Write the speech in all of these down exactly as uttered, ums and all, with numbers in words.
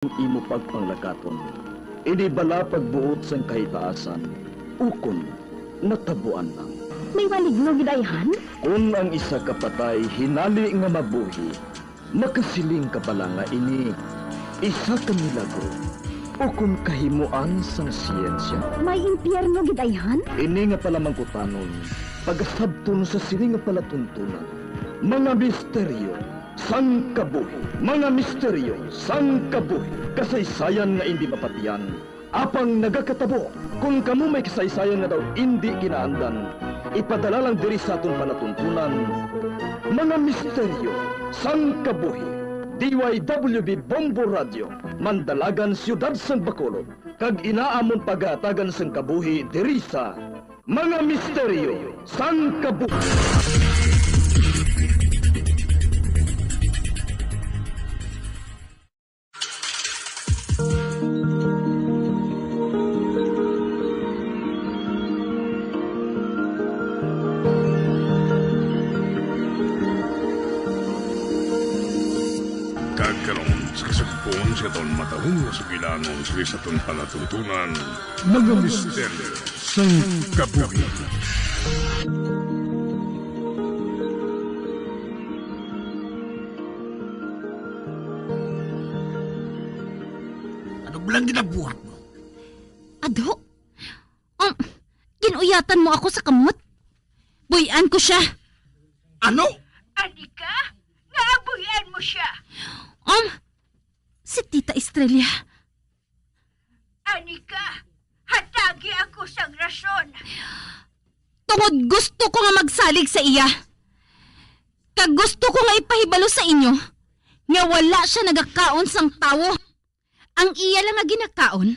imo pagpanglakaton. Ini bala pagbuot sang kahitaasan, ukon natabuan lang. May maligno gid ayhan? Kon ang isa ka patay hinali nga mabuhi, makasiling ka bala nga ini isa ka milagro ukon kahimuan sang siyensya? May impyerno gid ayhan? Ini nga palamangkutanon, pagasabton sa sini nga palatuntunan, mga misteryo sang kabuhi. Mga misteryo sang kabuhi. Kasaysayan nga indi mapatian, apang nagakatabo. Kon kamo may kasaysayan nga daw indi kinaandan, ipadala lang diri sa aton palatuntunan, mga misteryo sang kabuhi. D Y W B Bombo Radio, Mandalagan, Siyudad sang Bacolod, kag ina amon pagahatagan sang kabuhi diri sa mga misteryo sang kabuhi. Kag karon, sa kasugpon sa aton matahom nga sugilanon, sa aton palatuntunan, mga misteryo sang kabuhi. Ano ba lang ginabuhat mo? Ado? Um, gin-uyatan mo ako sa kamot? Buy-an ko sia. Ano? Anika? Nga buy-an mo sia? Um, si Tita Estrella. Anika, hatagi ako sang rason. Tungod gusto ko nga magsalig sa iya. Kag gusto ko nga ipahibalo sa inyo nga wala sia nagakaon sang tawo. Ang iya lang nga ginakaon,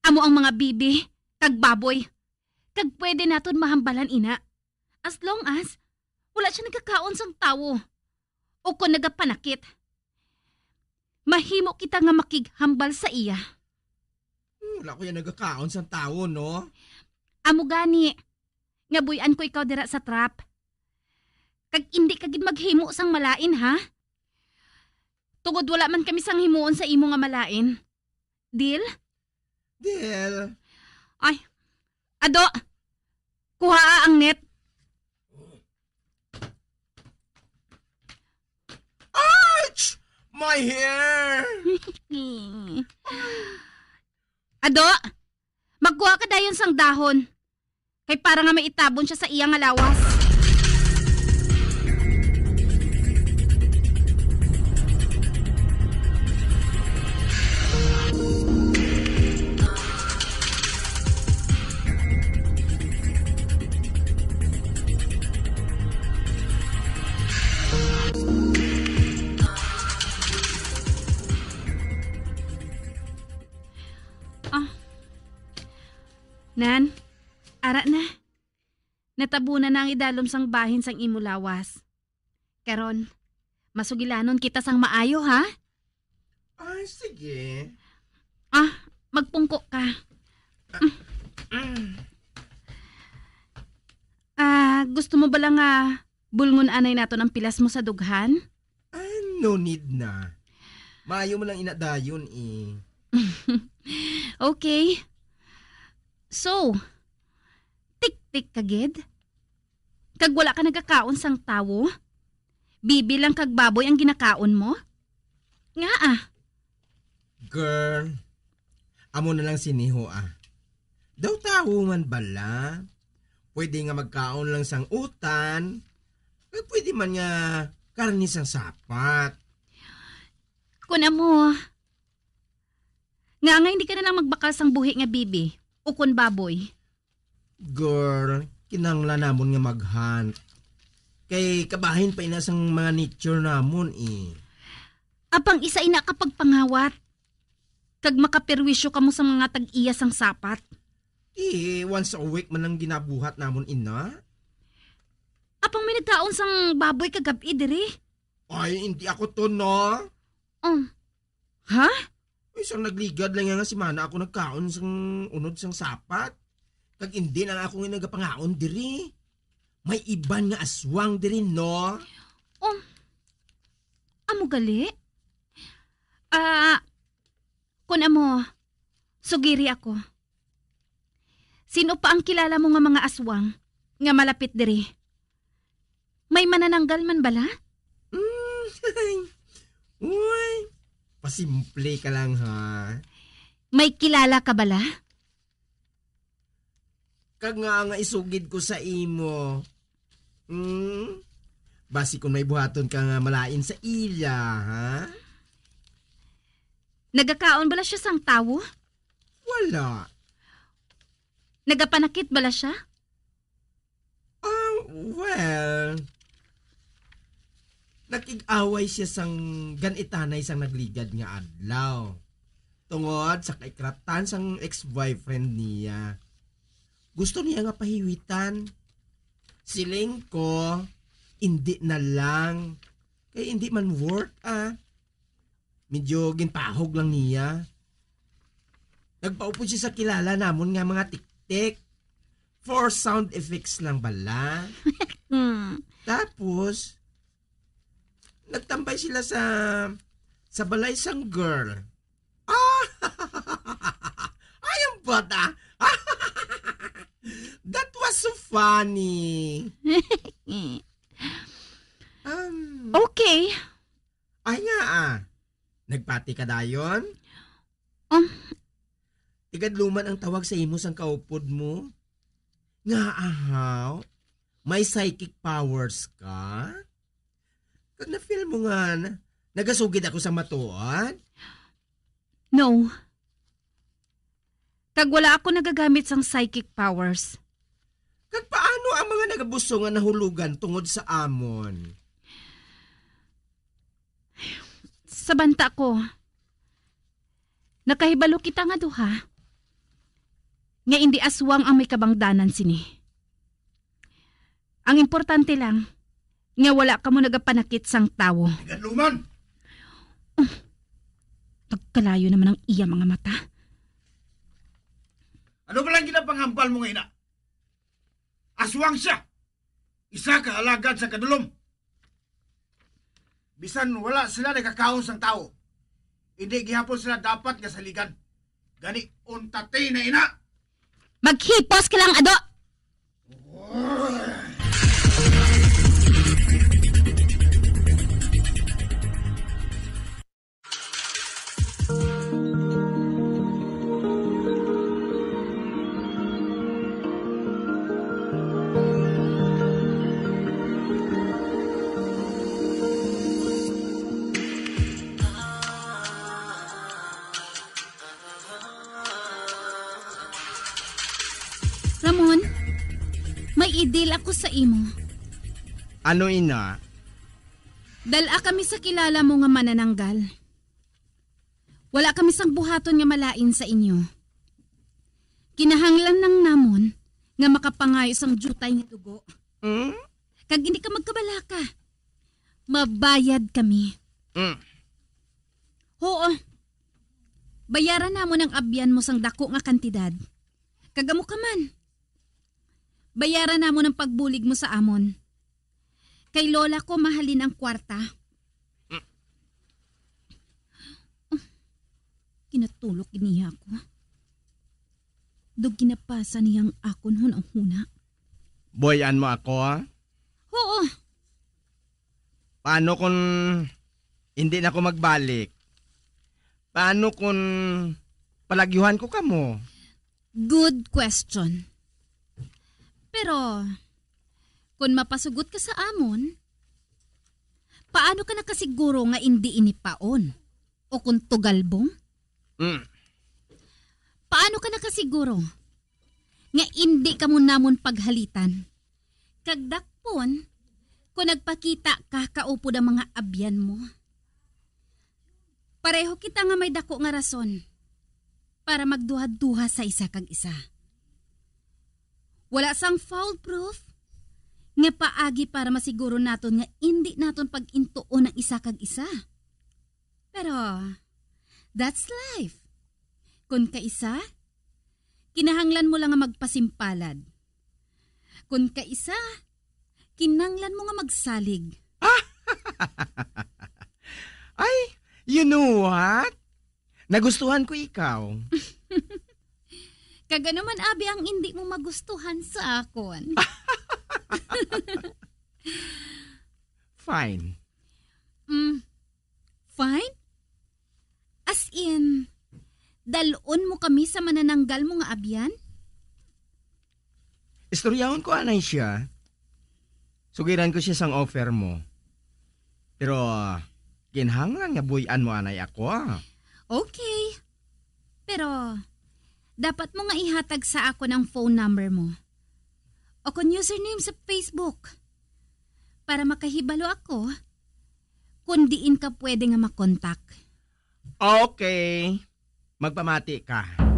amo ang mga bibi kag baboy. Kag pwede naton mahambalan ina. As long as wala sia nagakaon sang tawo o kon nagapanakit, mahimo kita nga makighambal sa iya. Hmm, wala ko yan nagakaon sang tawo, no? Amo gani, nga buy-an ko ikaw dira sa trap. Kag indi ka gid maghimo sang malain, ha? Tungod wala man kami sang himuon sa imo nga malain. Deal? Deal. Ay, ado. Kuhaa ang net. Ouch! My hair! Ado, magkuha ka dayon sang dahon. Kay para nga maitabon sia sa iya nga lawas. Ah. Nan, ara na. Natabunan na ang idalom sang bahin sang imo lawas. Karon, masugilanon kita sang maayo, ha? Ay, sige. Ah, magpungko ka. Ah, gusto mo bala nga bulngon anay naton ang pilas mo sa dughan? Ah, no need na. Maayo man lang ina dayon, eh. Okay. So, tiktik ka gid? Kag wala ka nagakaon sang tawo? Bibi lang kag baboy ang ginakaon mo? Ngaa? Girl, amo na lang sini ho, ah. Daw tawo man bala. Pwede nga magkaon lang sang utan. Kag pwede man nga karne sang sapat. Kun amo, nga nga hindi ka na lang magbakal sang buhi nga bibi ukon baboy? Girl, kinahanglan namon nga mag-hunt. Kay kabahin pa ina sang mga nature namon, eh. Apang isa ina ka pagpangawat. Kag makaperwisyo kamo sa mga tag-iya sang sapat. Eh, once a week man ang ginabuhat namon, ina. Apang may nagkaon sang baboy kagab-i diri. Ay, hindi ako to, no? Oh. Ha? Ay, sang nagligad lang nga semana ako nagkaon sang unod sang sapat. Kag indi lang ako nga nagapangaon diri. May iban nga aswang diri, no? Oh. Amo gali? Ah, Kun amo, sugiri ako. Sino pa ang kilala mo nga mga aswang nga malapit diri? May manananggal man bala? Mm, uy, pasimple ka lang, ha? May kilala ka bala? Kag nga, nga isugid ko sa imo. Hmm? Basi kung may buhaton ka nga malain sa ila, ha? Nagakaon bala siya sang tawo? Wala. Nagapanakit bala siya? Ah, well, nakig-away siya sang gan-itanay sang nagligad nga adlaw, tungod sa kaikratan sang ex-boyfriend niya. Gusto niya nga pahiwitan. Siling ko, indi na lang. Kay indi man worth, ah. Medyo ginpahog lang niya. Nagpaupod siya sa kilala namon nga mga tiktik. For sound effects lang bala. Hmm. Tapos, nagtambay sila sa, sa balay sang girl. Ah! Ay, ang bata! That was so funny. Um, Okay. Ay nga, ah. Nagpati ka dayon? Um, Tigadluman ang tawag sa imo sang kaupod mo? Nga ahaw? May psychic powers ka? Kag na-feel mo nga na-, nagasugid ako sa matuod? No. Kag wala ako nagagamit sang psychic powers. Kag paano ang mga nagabuso nga nahulugan tungod sa amon? Sa banta ko, nakahibalo kita nga duha nga indi aswang ang may kabangdanan sini. Ang importante lang nga wala kamo nagapanakit sang tawo. Tigadluman! Nagkalayo naman ang iya mga mata. Ano ba lang ginapanghambal mo nga ina? Aswang siya! Isa ka alagad sa kadulom. Bisan wala sila nagkakaon sang tawo, hindi gihapon sila dapat nga saligan. Gani, unta ti na ina! Maghipos ka lang, Ado! Ramon, may idil ako sa imo. Ano ina? Dal-a kami sa kilala mo nga manananggal. Wala kami sang buhaton nga malain sa inyo. Kinahanglan lang namon nga makapangayo sang diutay nga dugo. Hmm? Kag hindi ka magkabalaka. Mabayad kami. Hmm. Huo. Bayaran namon ang abyan mo sang dako nga kantidad. Kag amo ka man. Bayaran namon ang pagbulig mo sa amon. Kay lola ko mahalin ang kwarta. Mm. Ginatulok gid niya ako. Daw ginapasa niya ang akon hunahuna. Buy-an mo ako, ha? Oo. Paano kung hindi na ako magbalik? Paano kung palagyuhan ko kamo? Good question. Pero, kung mapasugot ka sa amon, paano ka nakasiguro nga indi ini paon o kung tugalbong? Mm. Paano ka nakasiguro nga indi kamo namon paghalitan? Kag dakpon, kung nagpakita ka kaupod ang mga abyan mo. Pareho kita nga may dako nga rason para magduha-duha sa isa kag isa. Wala sang foolproof nga paagi para masiguro naton nga indi naton pag-intuon ang isa kag isa. Pero, that's life. Kon kaisa, kinahanglan mo lang nga magpasimpalad. Kon kaisa, kinahanglan mo nga magsalig. Ay, you know what? Nagustuhan ko ikaw. Kag ano man, abi, ang indi mo magustuhan sa akon? Fine. Mm, fine? As in, dal-on mo kami sa manananggal mo nga abyan? Istoryahon ko anay siya. Sugiran ko siya sang offer mo. Pero, ah, kinahanglan nga buy-an mo anay ako, ah. Okay. Pero, dapat mo nga ihatag sa akon ang phone number mo. O kon username sa Facebook. Para makahibalo ako kung diin ka pwede nga makontak. Okay. Magpamati ka.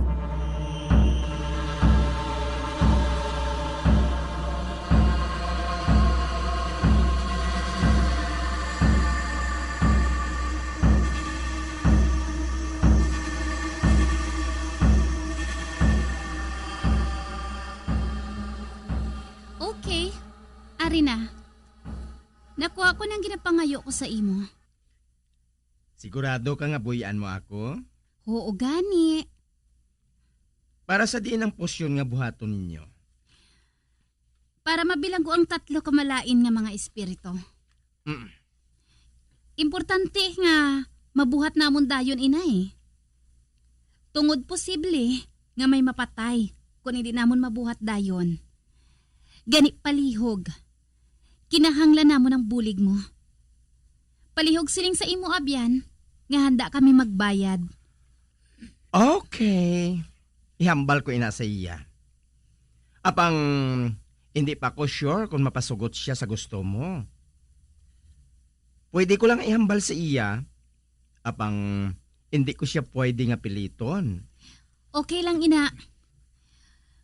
Okay. Ari na. Nakuha ko nang ginapangayo ko sa imo. Sigurado ka nga buy-an mo ako? Oo, gani. Para sa diin ang potion nga buhaton ninyo? Para mabilanggo ang tatlo ka malain nga mga espiritu. Mm. Importante nga mabuhat namon dayon, inay. Tungod posible nga may mapatay kon hindi namon mabuhat dayon. Gani palihog, kinahanglan namon ang bulig mo. Palihog siling sa imo abyan nga handa kami magbayad. Okay. Ihambal ko ina sa iya. Apang hindi pa ko sure kung mapasugot siya sa gusto mo. Pwede ko lang ihambal sa iya, apang hindi ko siya pwede nga piliton. Okay lang, ina.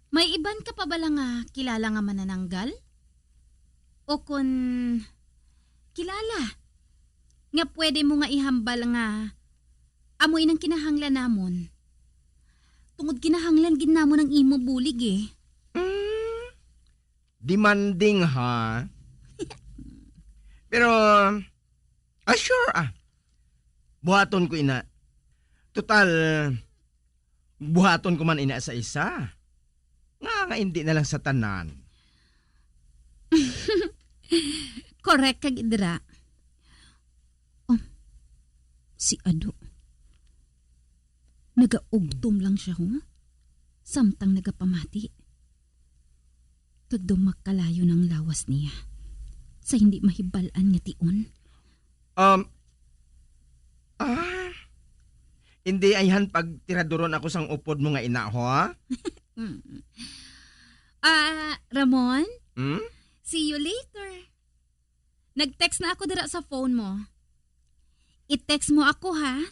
May iban ka pa bala nga kilala nga manananggal? O kon kilala nga pwede mo nga ihambal nga amo inang kinahanglan namon? Tungod kinahanglan gid namon ang imo bulig, eh. Mm, demanding, ha? Pero, ah, sure, ah. Buhaton ko ina. Total, buhaton ko man ina sa isa. Nga nga hindi na lang sa tanan. Correct ka gid dira. Oh, si Ado. Nagaugtom lang siya, ho? Samtang nagapamati. Kag daw makalayo nang lawas niya sa hindi mahibal-an nga tion. Um, ah, hindi ayhan pagtiraduron ako sang upod mo nga ina, ho? Mm. Ah, Ramon? Hmm? See you later. Nag-text na ako dira sa phone mo. I-text mo ako, ha,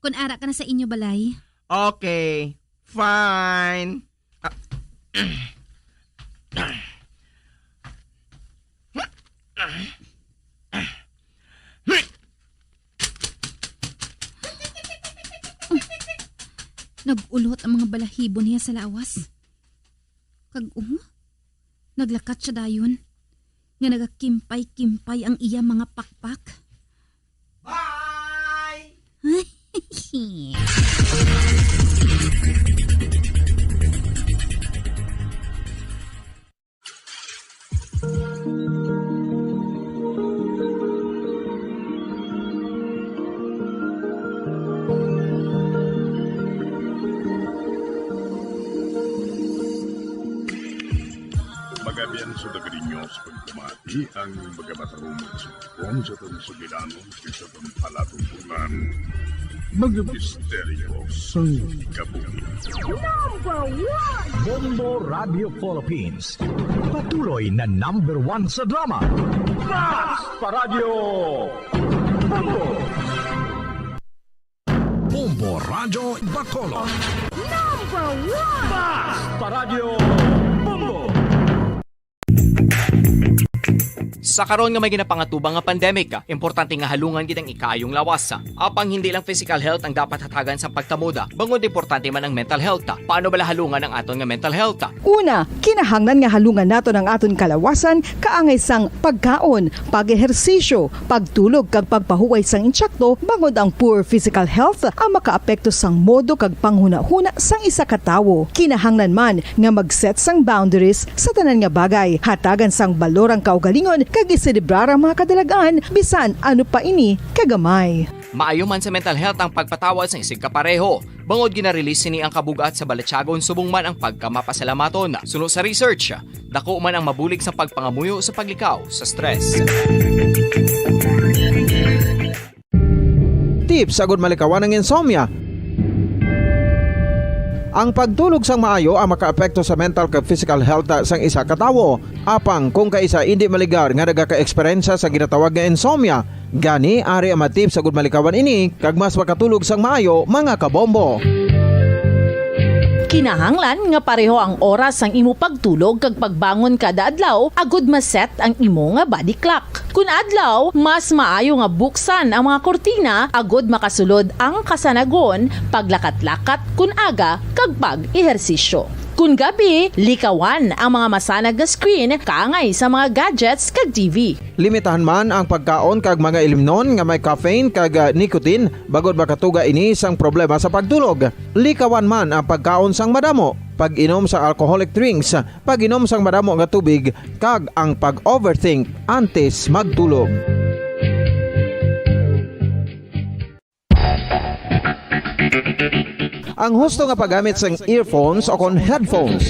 kung ara ka na sa inyo balay. Okay, fine. Ah. Nag-ulot ang mga balahibo niya sa lawas. Kag, oh, naglakat siya dayon, nga nagakimpay-kimpay ang iya mga pakpak. Bye! Magabian sa taga ninyo sa pagkamati ang magamatarong magsugpon sa itong sugilanon kag sa itong palatumpulan. Mga misteryo sang kabuhi. Number one! Bombo Radio Philippines. Patuloy na number one sa drama. Mas pa Radyo Bombo! Bombo Radyo Bacolod. Number one! Mas pa Radyo Bombo! Sa karon nga may ginapangatubang nga pandemic, importante nga halungan gid ang ikaayong lawas. Apang hindi lang physical health ang dapat hatagan sa pagtamod, bangod importante man ang mental health. Paano bala halungan ang aton nga mental health? Una, kinahanglan nga halungan naton ang aton kalawasan kaangay sang pagkaon, pag-ehersisyo, pagtulog kag pagpahuway sang insakto, bangod ang poor physical health ang makaapekto sang modo kag panghunahuna sang isa ka tawo. Kinahanglan man nga mag-set sang boundaries sa tanan nga bagay, hatagan sang balor ang kaugalingon, kag iselebrar ang mga kadalagan, bisan ano pa ini kagamay. Maayo man sa mental health ang pagpatawad sang isigkapareho, bangod gina-release sini ang kabug-at sa balatyagon subong man ang pagkamapasalamaton. Suno sa research, dako man ang mabulig sa pagpangamuyo sa paglikaw sa stress. Tips agud malikawan ang insomnia. Ang pagtulog sang maayo ang makaapekto sa mental kag physical health sang isa ka tawo. Apang kung kaisa indi maligar nga nagaka-eksperyensya sa ginatawag nga insomnia, gani ari ang mga tips agud malikawan ini kag mas makatulog sang maayo, mga kabombo. Kinahanglan nga pareho ang oras sang imo pagtulog kag pagbangon kada adlaw agud ma-set ang imo nga body clock. Kun adlaw, mas maayo nga buksan ang mga kurtina agud makasulod ang kasanagon, paglakat-lakat kun aga, kag pag-ehersisyo. Kun gabi, likawan ang mga masanag nga screen kaangay sa mga gadgets kag T V. Limitahan man ang pagkaon kag mga ilimnon nga may caffeine kag, ah, nicotine, bangod makatuga ini sang problema sa pagtulog. Likawan man ang pagkaon sang madamo, pag-inom sa alcoholic drinks, pag-inom sang madamo nga tubig, kag ang pag-overthink antes magtulog. Ang husto nga paggamit sang earphones o kon headphones.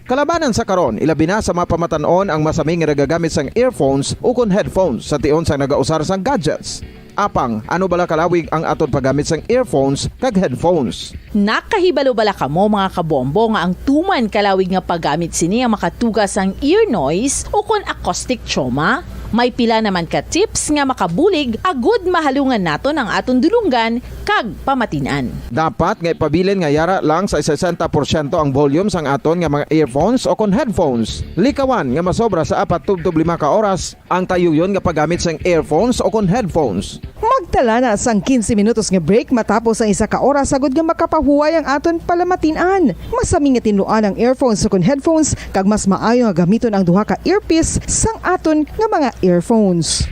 Kalabanan sa karon, ilabi na sa mga pamatan-on ang masami nga nagagamit sang earphones o kon headphones sa tion sang nagausar sang gadgets. Apang, ano bala kalawig ang aton paggamit sang earphones kag headphones? Nakahibalo bala kamo, mga kabombo, nga ang tuman kalawig nga paggamit sini ang makatuga sang ear noise o kon acoustic trauma? May pila naman ka tips nga makabulig agud mahalungan naton ang aton dulonggan kag pamatin-an. Dapat nga ipabilin nga yara lang sa sesenta porsyento ang volume sang aton nga mga earphones o kon headphones. Likawan nga masobra sa apat tubtob lima ka oras ang tayuyon nga paggamit sang earphones o kon headphones. Magtala na sang quince minutos nga break matapos ang isa ka oras agud nga makapahuway ang aton palamatin-an. Masami nga tinluan ang earphones o kon headphones, kag mas maayo nga gamiton ang duha ka earpiece sang aton nga mga earphones.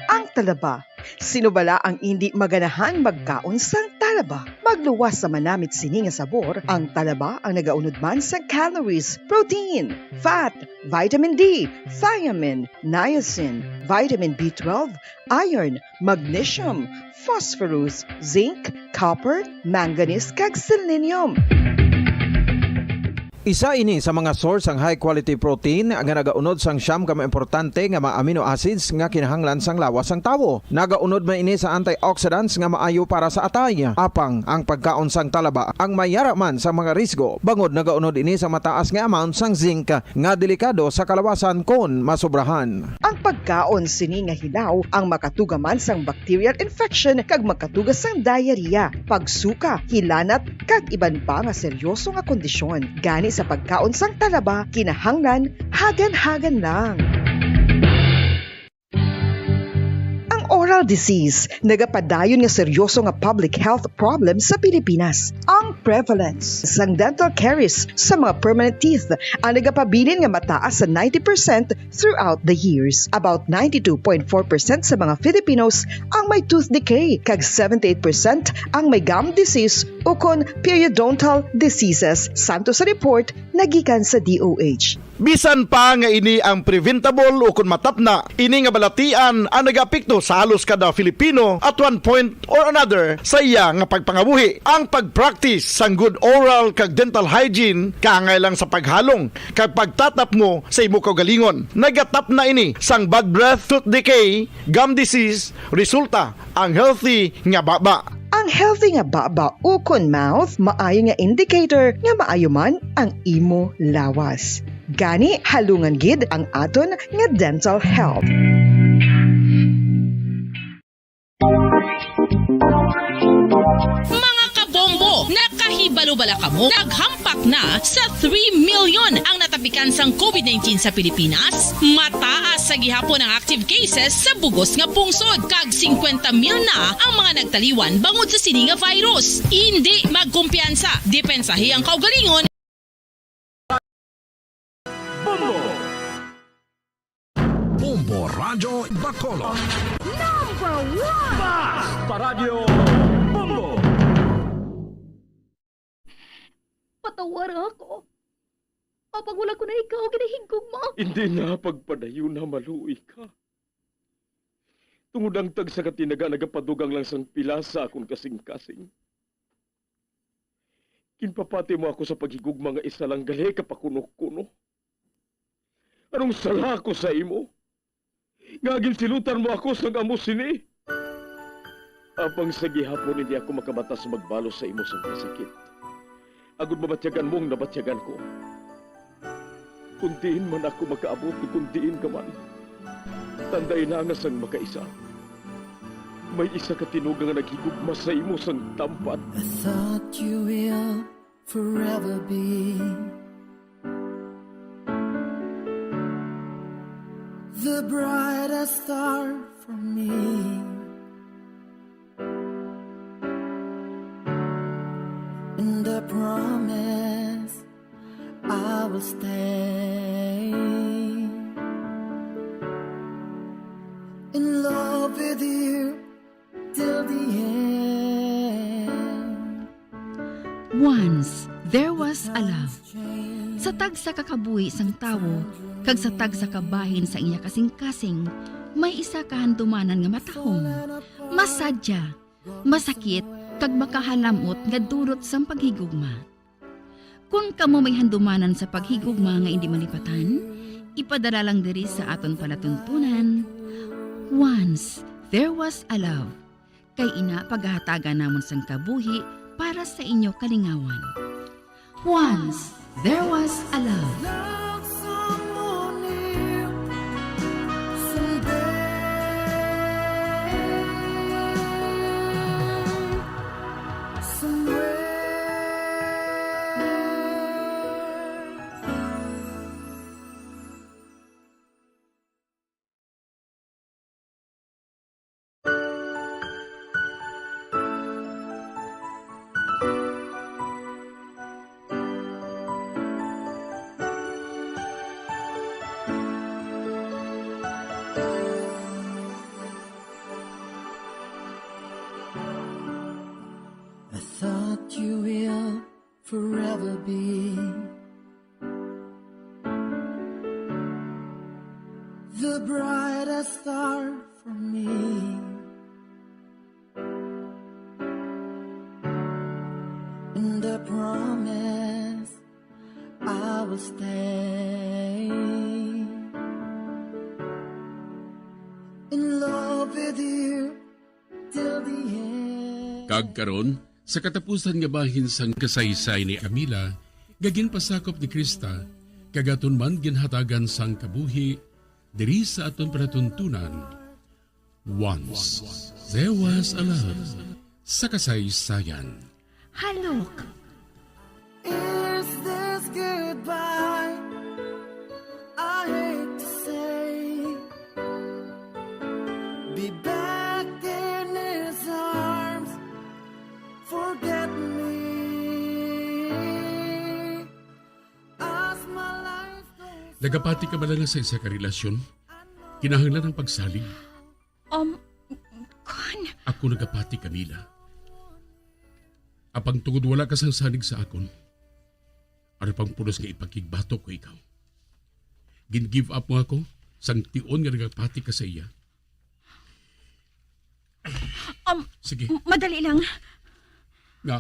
Ang talaba. Sino bala ang indi maganahan magkaon sang talaba? Magluwas sa manamit sini nga sabor, ang talaba ang nagaunod man sang calories, protein, fat, vitamin D, thiamine, niacin, vitamin B twelve, iron, magnesium, phosphorus, zinc, copper, manganese, kag selenium. Isa ini sa mga source sang high quality protein nga nagaunod sang siyam ka mga importante nga mga amino acids nga kinahanglan sang lawas sang tawo. Nagaunod man ini sa antioxidants nga maayo para sa atay. Apang ang pagkaon sang talaba ang may yara man sa mga risgo, bangod nagaunod ini sa mataas nga amount sang zinc nga delikado sa kalawasan kon masobrahan. Ang pagkaon sini nga hilaw ang makatuga man sang bacterial infection kag makatuga sang diarrhea, pagsuka, hilanat, kag iban pa nga seryoso nga kondisyon. Gani sa pagkaon sang talaba, kinahanglan hagan-hagan lang. Ang oral disease nagapadayon nga seryoso nga public health problem sa Pilipinas. Ang prevalence sang dental caries sa mga permanent teeth ang nagapabilin nga mataas sa ninety percent throughout the years. About ninety-two point four percent sa mga Filipinos ang may tooth decay, kag seventy-eight percent ang may gum disease ukon periodontal diseases, santo sa report nagikan sa D O H. Bisan pa nga ini ang preventable ukon matapna, ini nga balatian ang nagaapekto sa halos kada Filipino at one point or another sa iya nga pagpangabuhi. Ang pag-practice sang good oral kag dental hygiene kaangay lang sa paghalong kag pagtatapngo sa imo kaugalingon. Nagatapna ini sang bad breath, tooth decay, gum disease, resulta ang healthy nga baba. Ang healthy nga baba ukon mouth maayo nga indicator nga maayo man ang imo lawas. Gani, halungan gid ang aton nga dental health. Bala kamo, naghampak na sa three million ang natapikan sang covid nineteen sa Pilipinas. Mataas sa gihapon ang active cases sa bugos nga pungsod, kag singkwenta mil na ang mga nagtaliwan bangod sa sini nga virus. Indi magkumpiyansa, depensahi ang kaugalingon. Bombo! Bombo Radyo Bacolod. Number one! Basta Radyo Bombo! Patawara ako. Apang wala ko na ikaw ginahigugma. Hindi na pagpadayon na maluoy ka. Tungod ang tagsa ka tinaga nagapadugang lang sang pila sa akon kasing-kasing. Ginpapati mo ako sa paghigugma nga isa lang gali ka pakuno-kuno. Anong sala ako sa imo? Nga ginsilutan mo ako sang amo sini? Apang sa gihapon hindi ako makabatas magbalos sa imo sang kasakit, agod mabatyagan mo ang nabatyagan ko. Kung diin man ako makaabot, kung diin ka man, tandai na nga sang makaisa, may isa ka tinuga nga naghigugma sa imo sang tampat. I thought you will forever be the brightest star for me. And I promise I will stay in love with you till the end. Once there was a love. Sa tagsa ka kabuhi sang tawo kag sa tagsa ka bahin sa iya kasing-kasing, may isa ka handumanan nga matahom, masadya, masakit, kag makahalam-ot nga dulot sang paghigugma. Kon kamo may handumanan sa paghigugma nga indi malipatan, ipadala lang diri sa aton palatuntunan. Once there was a love. Kay ina pagahatagan namon sang kabuhi para sa inyo kalingawan. Once there was a love. I thought you will forever be the brightest star for me. And I promise I will stay in love with you till the end. Kag karon, sa katapusan nga bahin sang kasaysayan ni Camila, nga ginpasakop ni Krista, kag aton man ginhatagan sang kabuhi diri sa aton palatuntunan, Once There Was a Love, sa kasaysayan. Halok. Is this goodbye? I hate to say, be back in his arms. Forget me. As my life goes. Nagapati ka ba lang sa isa ka relasyon? Kinahanglan ang pagsalig. Um, kon Ako nagapati, Camila. Apang tungod wala ka sang salig sa akon, ano pang pulos nga ipakigbato ko ikaw? Gin-give up mo ako sang tion nga nagapati ka sa iya. Um, Sige. M-, madali lang. Nga,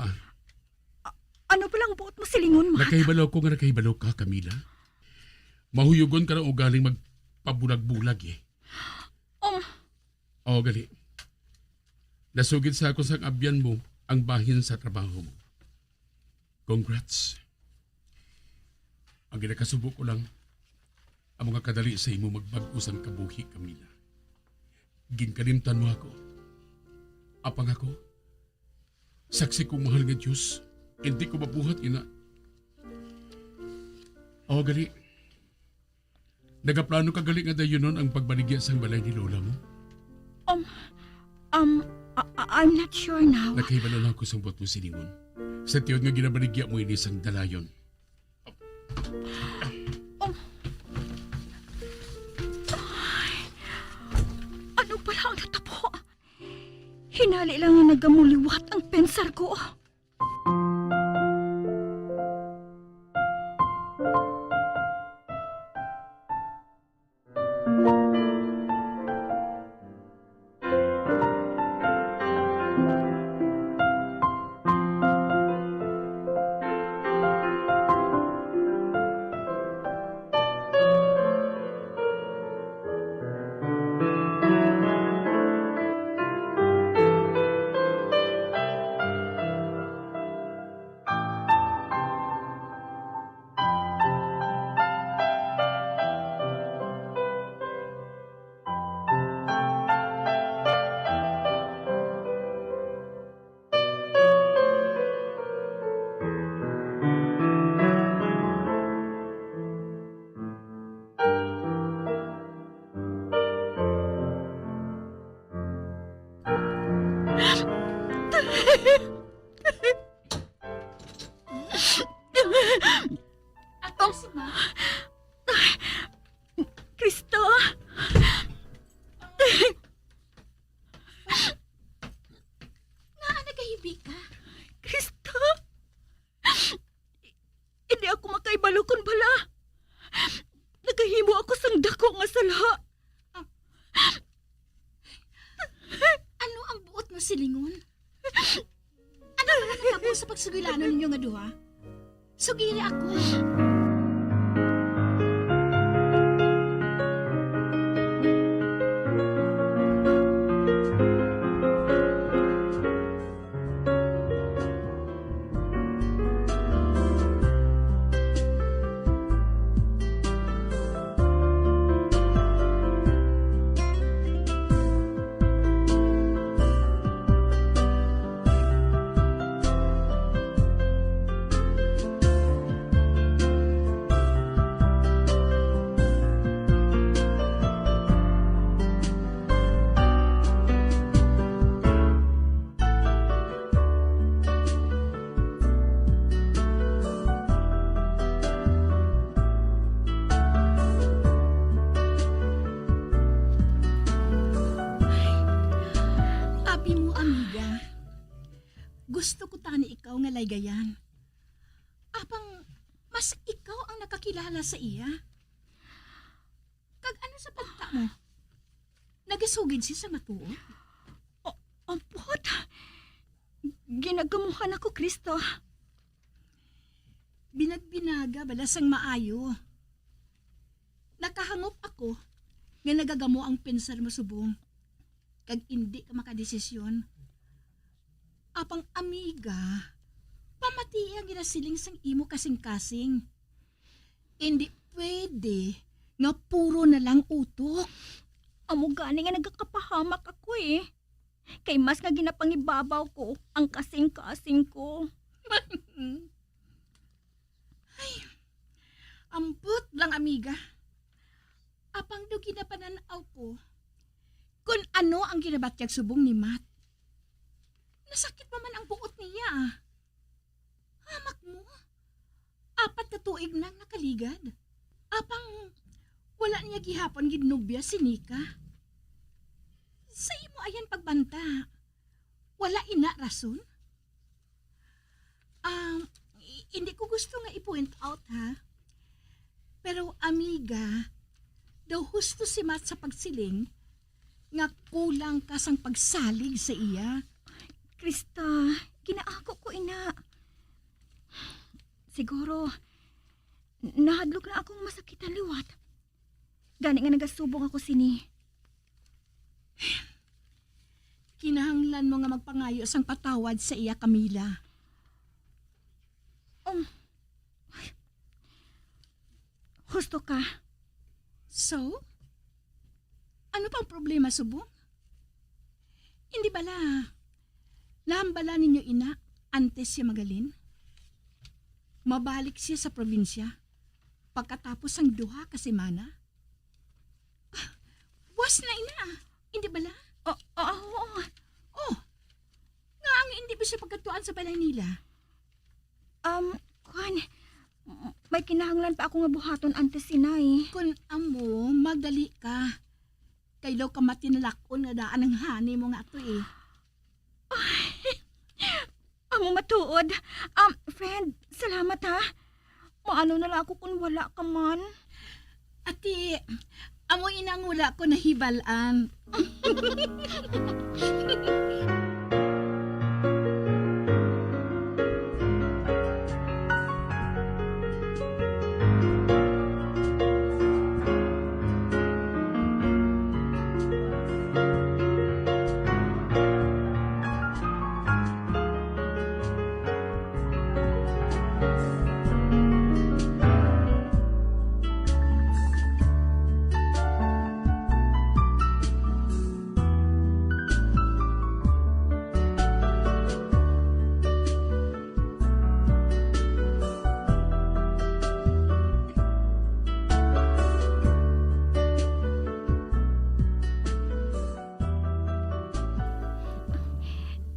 Ano pa lang buot mo silingon, Mat? Nakahibalo ko nga nakahibalo ka, Camila. Mahuyogon ka na ugaling magpabulag-bulag, eh. Um, Oo, gali. Nasugid sa akon sang abyan mo ang bahin sa trabaho mo. Congrats. Ang ginakasubo ko lang, amo nga kadali sa imo magbag-o sang kabuhi, Camila. Ginkalimtan mo ako. Apang ako, saksi kong mahal nga Dios, Hindi ko mabuhat, ina. Aw, gali. Nagaplano ka gali nga dayunon ang pagbaligya sang balay ni lola mo? Um, um, I, I- I'm not sure now. Nakahibalo lang ko sang buot mo silingon. Sa tiyon nga ginabaligya mo ini sang dalayon. Um, ay, ano pala ang natabo? Hinali lang nga nagamuliwat ang pensar ko. Ako si Ma. Kristo! Ngaa nagahibi ka? Kristo! Hindi ako makaibalo kon bala. Nakahimo ako sang dako nga sala. Ah. Ano ang buot nga silingon? Ano man ang natabo sa pagsugilanon ninyo nga duha? Sugiri ako. Abi mo, amiga. Gusto ko tani ikaw nga laygayan. Apang mas ikaw ang nakakilala sa iya. Kag ano sa banta mo? Nagasugid siya sa matuod? O, ampot. Ginagamuhan ako, Kristo. Binagbinaga bala sang maayo. Nakahangop ako nga nagagamo ang pensar mo subong, kag indi ka makadesisyon. Apang amiga, pamatii ang ginasiling sang imo kasing-kasing. Indi pwede nga puro na lang utok. Amo gani nga nagakapahamak ako, eh. Kay mas nga ginapangibabaw ko ang kasing-kasing ko. Ay, ambot lang, amiga. Apang daw ginapanan-aw ko kon ano ang ginabatyag subong ni Matt. Nasakit pa man ang buot niya, ah. Hamak mo? Apat ka tuig nang nakaligad. Apang wala niya gihapon ginobya si Nika. Sa imo ayan pagbanta, wala ina rason? Um, i- hindi ko gusto nga i-point out, ha? Pero, amiga, daw husto si Matt sa pagsiling nga kulang ka sang pagsalig sa iya. Krista, ginaako ko ina. Siguro, nahadlok na akong masakitan liwat. Gani nga nagasubong ako sini. Kinahanglan mo nga magpangayo sang patawad sa iya, Camila. Um, husto ka. So? Ano pang problema subong? Hindi bala, nahambala ninyo ina antes siya magalin? Mabalik siya sa probinsya pagkatapos sang duha ka semana. Ah, buwas na ina, hindi bala? O, o, oo. Oh, nga ang hindi ba siya pagkatuan sa balay nila? Um, kuwan, m-, may kinahanglan pa ako nga buhaton antes, inay. Kun amo, magdali ka. Kay daw kamati na lakon nga daan ang honey mo nga ato eh. Amo matuod. Um, friend, salamat ha. Maano na lang ako kung wala ka man? Ati, amo inang wala ko nahibal-an.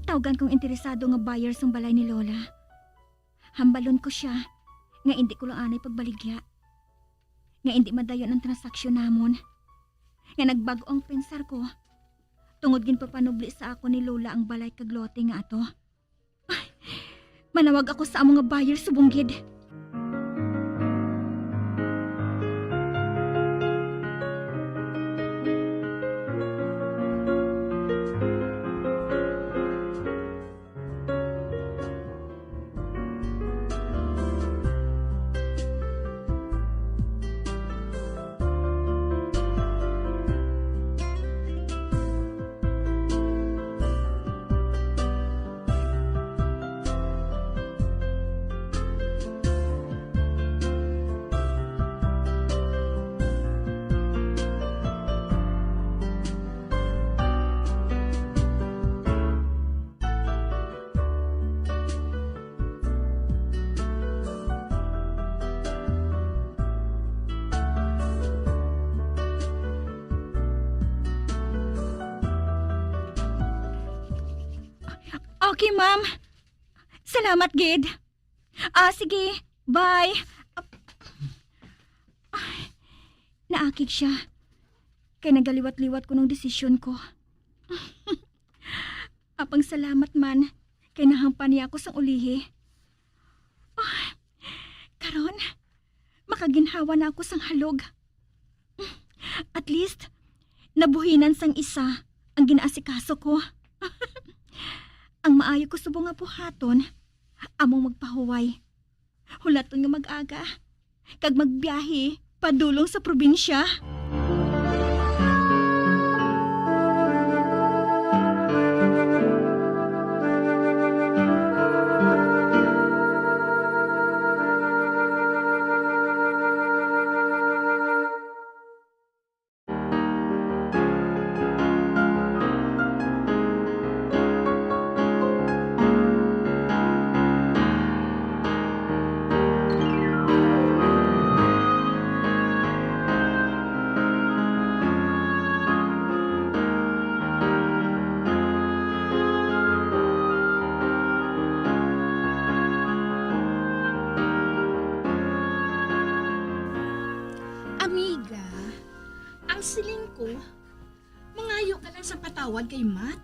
Tawgan kong interesado nga buyer sang balay ni Lola. Hambalon ko sia nga indi ko lang anay pagbaligya, nga indi madayon ang transaksyon namon, nga nagbag-o ang pensar ko tungod ginpapanubli sa akon ni Lola ang balay kag lote nga ato. Ay, manawag ako sa amo nga buyer subong gid. Okay, ma'am. Salamat gid. Ah, sige. Bye. Ap-, ay, naakig siya. Kay nagaliwat-liwat ko ng desisyon ko. Apang salamat man, kay nahampan niya ako sang ulihi. Ah, karon, makaginhawa na ako sang halog. At least, nabuhinan sang isa ang ginaasikaso ko. Ang maayo ko subong nga buhaton, among magpahuway. Hulaton nga mag-aga, kag magbiyahe padulong sa probinsya. Amiga, ang siling ko, mangayo ka lang sa patawad kay Matt.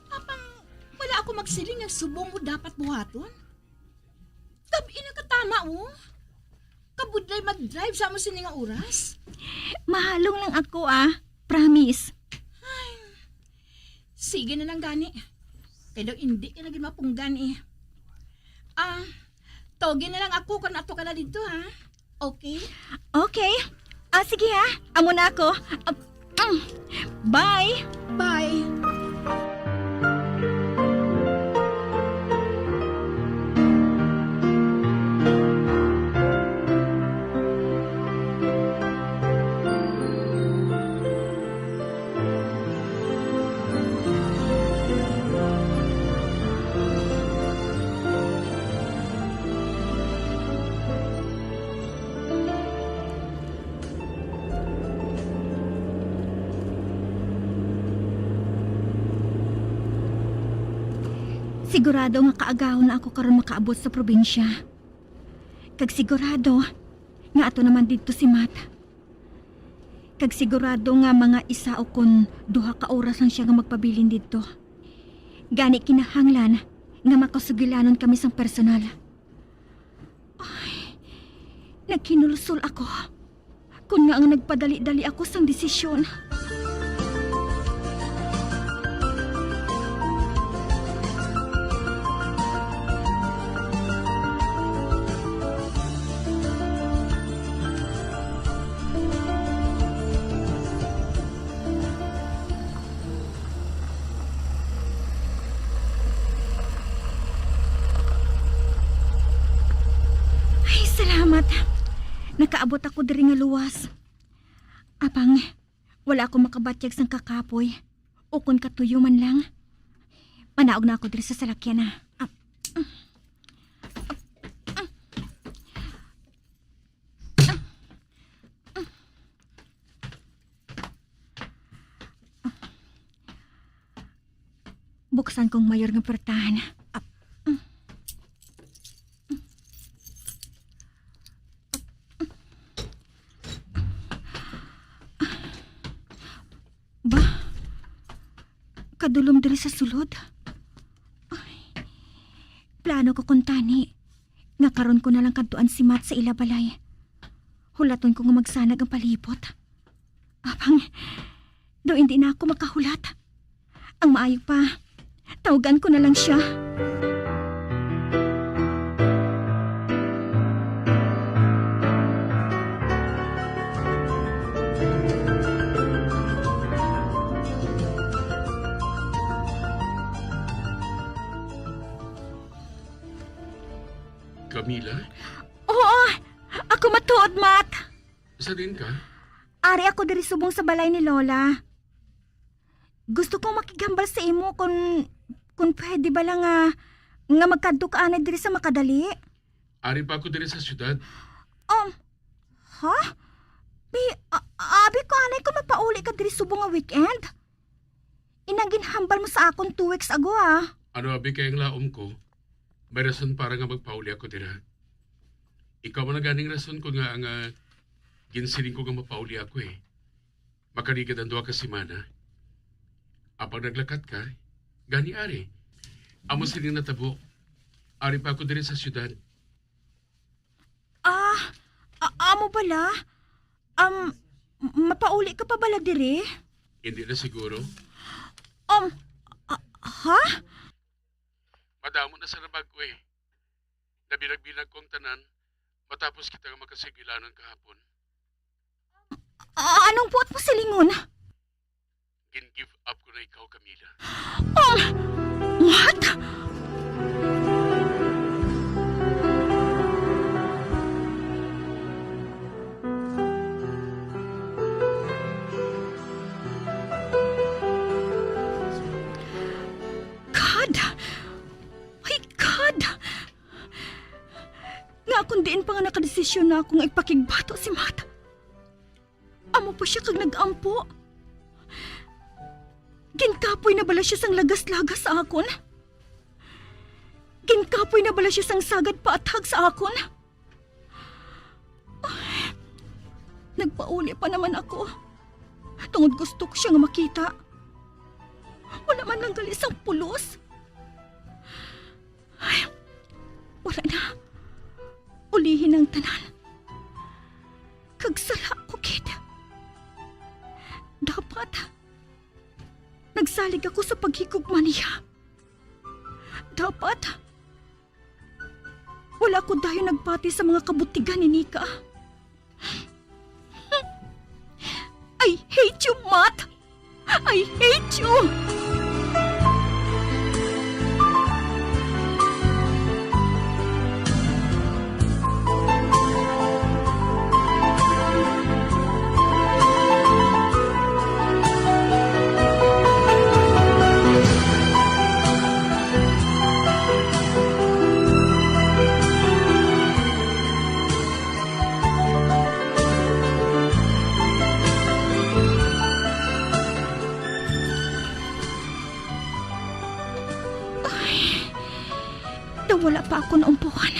Apang wala ako magsiling nga subong mo dapat buhaton. Gabi na katama, oh. Kabudlay mag-drive sa amo sini nga oras. Mahalong lang ako, ah. Promise. Ay, sige na lang gani. Kay daw hindi ka na gid mapunggan, eh. Ah, tawgi na lang ako kung ato ka na dito, ha? Okay? Okay. Ah, sige ha. Amo na ako. Ah, mm. Bye. Bye. Sigurado nga kaagahon na ako karon makaabot sa probinsya. Kag sigurado nga ato naman didto si Matt. Kag sigurado nga mga isa o kon duha ka oras lang siya nga magpabilin didto. Gani kinahanglan nga makasugilanon kami sang personal. Ay, naghinulsol ako. Kon ngaa nga nagpadali-dali ako sang desisyon. Ay, salamat. Nakaabot ako diri nga luwas. Apang, wala ako makabatyag sang kakapoy, o kon katuyo man lang. Manaog na ako diri sa salakyan, ah. Ah. Buksan kong mayor nga portahan. Ba? Kadulom diri sa sulod. Ay. Plano ko kuntani nga karon ko na lang kadtuan si Matt sa ila balay. Hulaton ko nga magsanag ang palibot. Apang, daw hindi na ako makahulat. Ang maayo pa, tawagan ko na lang siya. Camila? Oo, ako matuod, Matt. Sa din ka? Ari ako diri subong sa balay ni Lola. Gusto kong makighambal sa imo kung, kung pwede bala nga, nga magkadto ka anay diri sa makadali. Ari pa ako diri sa syudad. Um, ha? Bi, a-, abi ko anay kung mapauli ka diri subong nga weekend? Inang ginhambal mo sa akon two weeks ago, ah. Ano abi kay ang laom ko, may rason para nga magpauli ako dira. Ikaw man ang ganing rason ko nga ang, ah, ginsiling ko nga mapauli ako, eh. Makaligad ang duha ka semana. Apang naglakat ka, gani ari. Amo sini natabo. Ari pa ako diri sa syudad. Ah, a-, amo bala? Um, mapauli ka pa bala diri? Hindi na siguro. Um, a-, ha? Madamo na sa nabag-o, eh. Nabilag-bilag ko ang tanan matapos kita nga makasigilanon kahapon. Ah, anong buot mo silingon? Gin-give up ko na ikaw, Camila. Um, what? God! Ay, God! Nga akon diin pa nga nakadesisyon na ako nga ipakigbato si Matt. Amo pa siya kag nag-ampo. Ginkapoy na bala siya sang lagas-lagas sa akon? Ginkapoy na bala siya sang sagad paathag sa akon? Nagpauli pa naman ako. Tungod gusto ko siya nga makita. Wala man lang gali sang pulos. Ay, wala na. Ulihi na ang tanan. Kag sala ko gid. Dapat nagsalig ako sa paghigugma niya. Dapat wala ko dayon nagpati sa mga kabutigan ni Nika. I hate you, Matt! I hate you! Daw wala pa ako naumpuhan.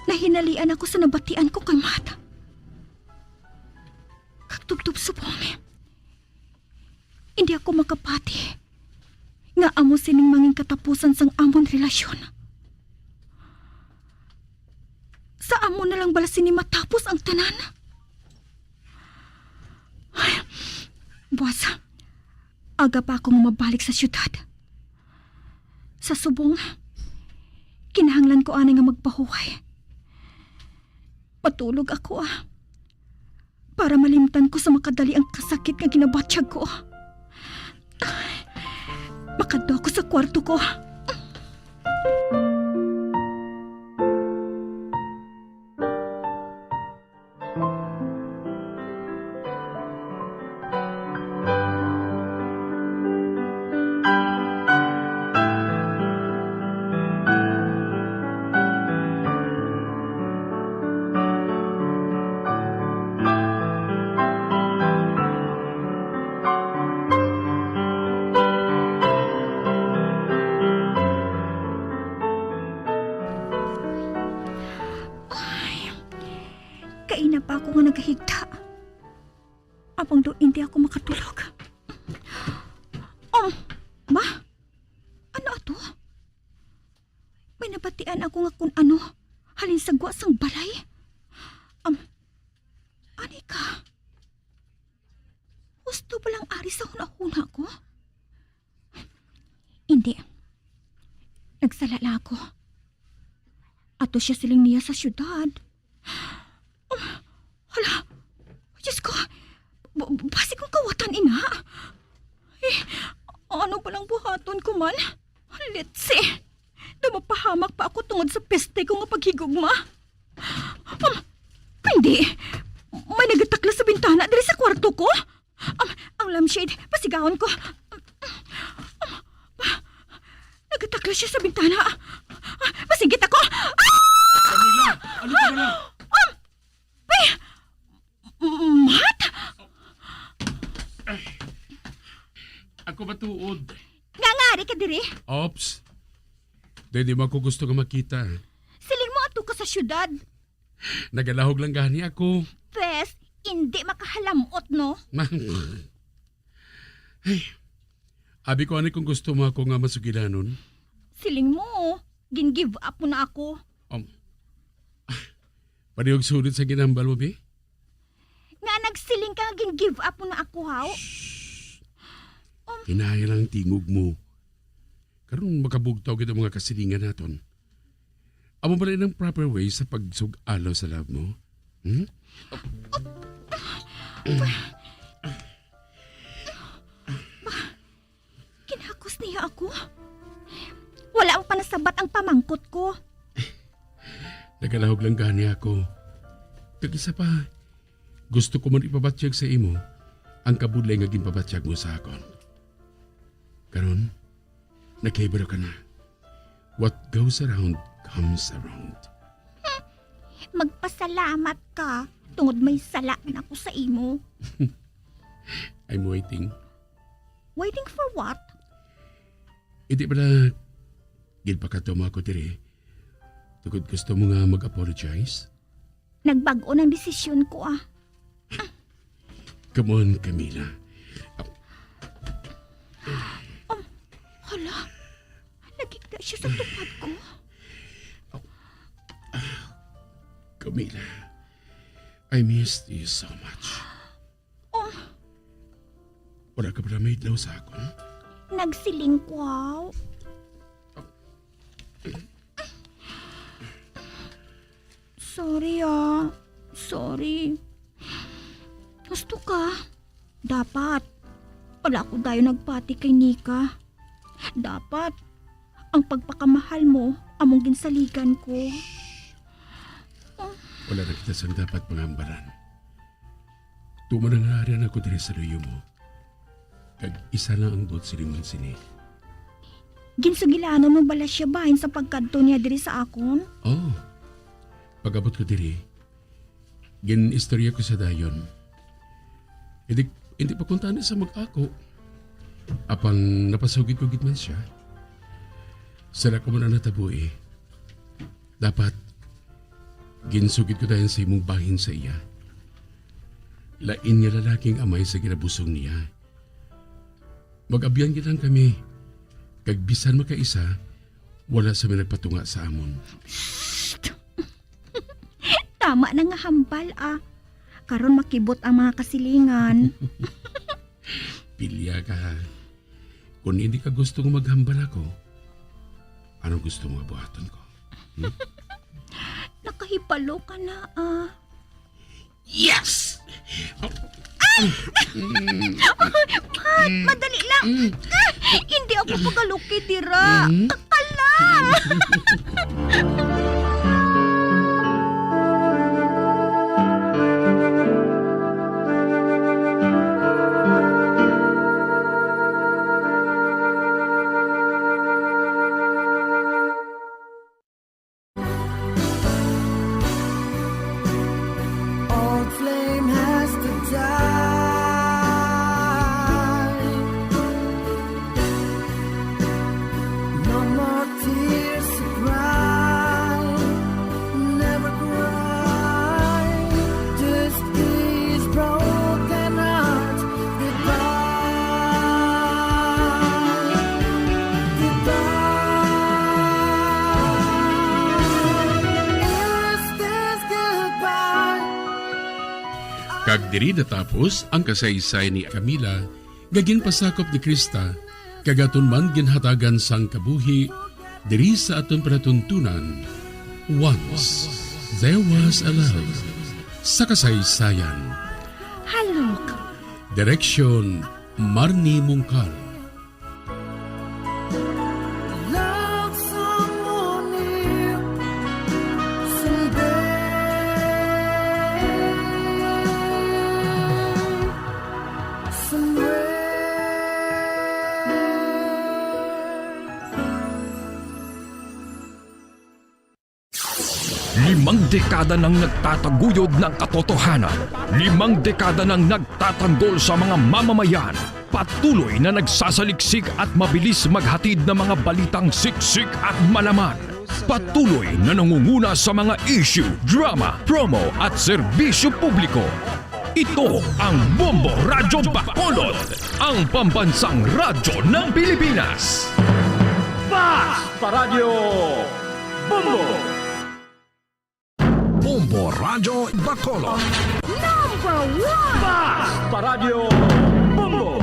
Nahinalian ako sa nabatian ko kay Matt. Kag tubtob subong, hindi ako makapati nga amo sining mangin katapusan sang amon relasyon. Sa amo na lang bala sini matapos ang tanan? Ay, buwas, aga pa ako nga mabalik sa siyudad. Sa subong, kinahanglan ko anay nga magpahuway. Matulog ako, ah, para malimtan ko sa makadali ang kasakit nga ginabatyag ko. Makadto ako sa kwarto ko. Ay, kaina pa ako nga nagahigda. Apang daw hindi ako makatulog. Um, ma? Ano ato? May nabatian ako nga kun ano, halin sa gwa sang balay. Um, ani ka? Husto ba lang ari sa hunahuna ko? Hindi. Nagsala lang ako. Ato siya siling niya sa siyudad. Hala, Diyos ko, ba-, basi kong kawatan ina. Eh, ano palang buhaton ko man? Litsi, daw mapahamak pa ako tungod sa peste ko nga paghigugma. Um, hindi. May nagataklas sa bintana diri sa kwarto ko. Um, ang lampshade, pasigahon ko. Um, um, pa, nagataklas siya sa bintana. Ah, masinggit ako. Ah! Camila, ano ka na? Um, ay! Matt? Ako matuod. Nga ngari ka diri? Ops. Di, di mo ako gusto nga makita. Siling mo ato ka sa syudad. Nagalahog lang gani ako. Pes, hindi makahalamot, no? Hey, abi ko ani kung gusto mo ako nga masugilanon. Siling mo, gin-give up mo na ako. Um, ah, palihog sulit sa ginambal mo, bi? Nga nagsiling ka nga gin-give up mo na ako, haw? Shh. Um, hinaya lang ang tingog mo. Karon makabugtaw kita mga kasilingan naton. Amo ba ang proper way sa pagsug-alo sa love mo? Hmm? Kinakos niya ako. Wala ang panasabat ang pamangkot ko. Nagalahog lang gani ako. Kag isa pa, gusto ko man ipabatyag sa imo ang kabudlay nga ginpabatyag mo sa akon. Karon, nakahibalo ka na. What goes around comes around. Hmm. Magpasalamat ka tungod may sala man ako sa imo. I'm waiting. Waiting for what? Hindi pala ginpakadto mo ako diri tungod gusto mo nga mag-apologize? Nagbag-o ang desisyon ko, ah. Come on, Camila. Um, hala, nagigda siya sa tupad ko. Camila, I missed you so much. Oh. Wala ka pala may idlaw sa akon? Nagsiling ko, aw. Sorry, ah. Sorry. Gusto ka? Dapat. Wala ako dayon nagpati kay Nika. Dapat. Ang pagpakamahal mo, among ginsaligan ko. Wala na kita sang dapat pangambalan. Tuman ang naharian ako diri sa luyo mo. Kag isa lang ang buot silingon sini. Ginsugilanon mo bala siya bahin sa pagkadto niya diri sa akon? Oo. Pag-abot ko diri, gin-istorya ko sa dayon. Hindi, hindi pa kuntani sa mag-ako. Apang napasugid ko gid man siya. Sa ako man ang natabo, eh. Dapat, ginsugid ko dayon sa imong bahin sa iya. Lain nga lalaki ang amay sa ginabusong niya. Mag-abyan gid lang kami, kag bisan makaisa, wala sa may nagpatunga sa amon. Psst! Tama na nga hambal, ah. Karon makibot ang mga kasilingan. Pilya ka, ha? Kung hindi ka gusto nga maghambal ako, ano gusto mo nga buhaton ko? Hmm? Nakahibalo ka na, ah. Yes! Pat, madali lang. Mm. Ah, hindi ako pagaluki dira. Mm. Takal lang. Old flame has to die. No more tears to cry. Never cry. Just these broken hearts. Goodbye. Goodbye. Is this goodbye? Kag diri natapos ang kasaysayan ni Camila nga ginpasakop ni Krista, kag aton man ginhatagan sang kabuhi diri sa aton palatuntunan. Once There Was a Love, sa kasaysayan. Halok. Direksyon, Marnie Mungkal. Love someone new someday, somewhere. Limang dekada nang nagtataguyod ng katotohanan. Limang dekada nang nagtatanggol sa mga mamamayan. Patuloy na nagsasaliksik at mabilis maghatid ng mga balitang siksik at malaman. Patuloy na nangunguna sa mga issue, drama, promo at serbisyo publiko. Ito ang Bombo Radyo Bacolod, ang pambansang radyo ng Pilipinas. Bas Paradyo Bombo! Bombo Radyo Bacolod. Number one! Bas Paradyo Bombo!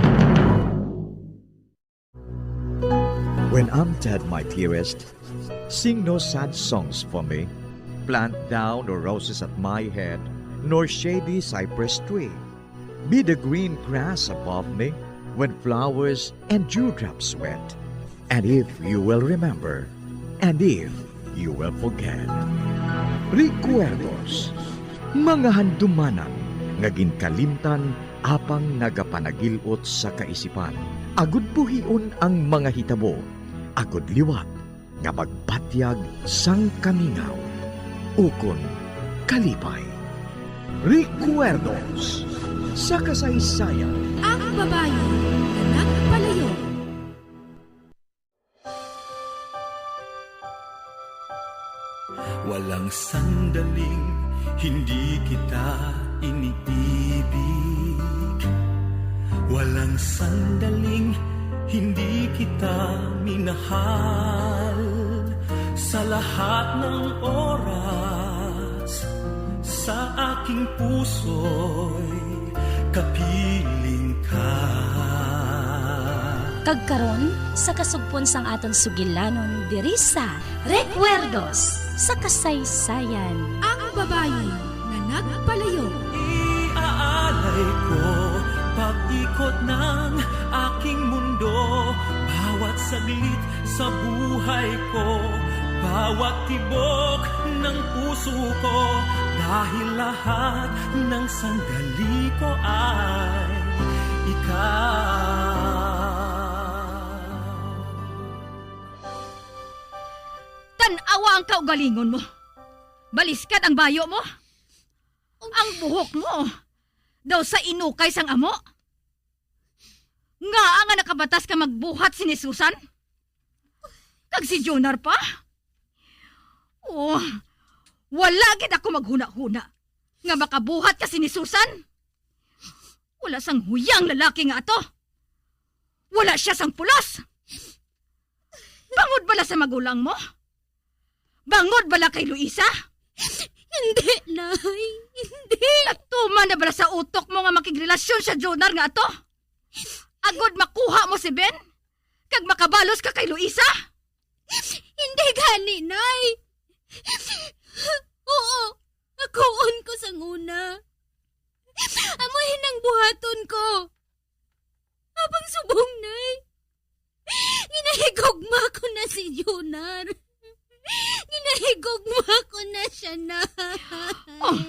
When I'm dead, my dearest, sing no sad songs for me. Plant thou no roses at my head, nor shady cypress tree. Be the green grass above me when flowers and dewdrops wet. And if you will remember, and if you will forget. Recuerdos, mga handumanan nga ginkalimtan apang nagapanagil-ot sa kaisipan. Agud buhion ang mga hitabo, agud liwat nga magbatyag sang kamingaw ukon kalipay. Recuerdos sa kasaysayan. Ang babayi nga nagpalayo. Walang sandaling hindi kita iniibig. Walang sandaling hindi kita minahal. Sa lahat ng oras, sa aking puso'y kapiling ka. Kag karon, sa kasugpon sang aton sugilanon diri sa Recuerdos sa Kasaysayan. Ang babayi nga nagpalayo. Iaalay ko pag-ikot ng aking mundo, bawat saglit sa buhay ko, bawat tibok ng puso ko, dahil lahat ng sandali ko ay ikaw. Tan-awa ang kaugalingon mo. Baliskad ang bayo mo. Ang buhok mo daw sa inukay sang amo. Ngaa nga nakabatas ka magbuhat sini, Susan? Kag si Jonar pa? Oh, wala gid ako maghuna-huna nga makabuhat ka sini Susan. Wala sang huyang lalaki nga ato. Wala sia sang pulos. Bangod bala sa magulang mo? Bangod bala kay Luisa? Hindi, Nay. Hindi. Natuman na bala sa utok mo nga makigrelasyon siya Jonar nga ato? Agod makuha mo si Ben? Kag makabalos ka kay Luisa? Hindi gani, Nay. Oo, nakuon ko sang una. Amo ini ang buhaton ko. Apang subong, Nay. Ginahigugma ko na si Jonar. Ginahigugma ko na siya, Nay. Oh,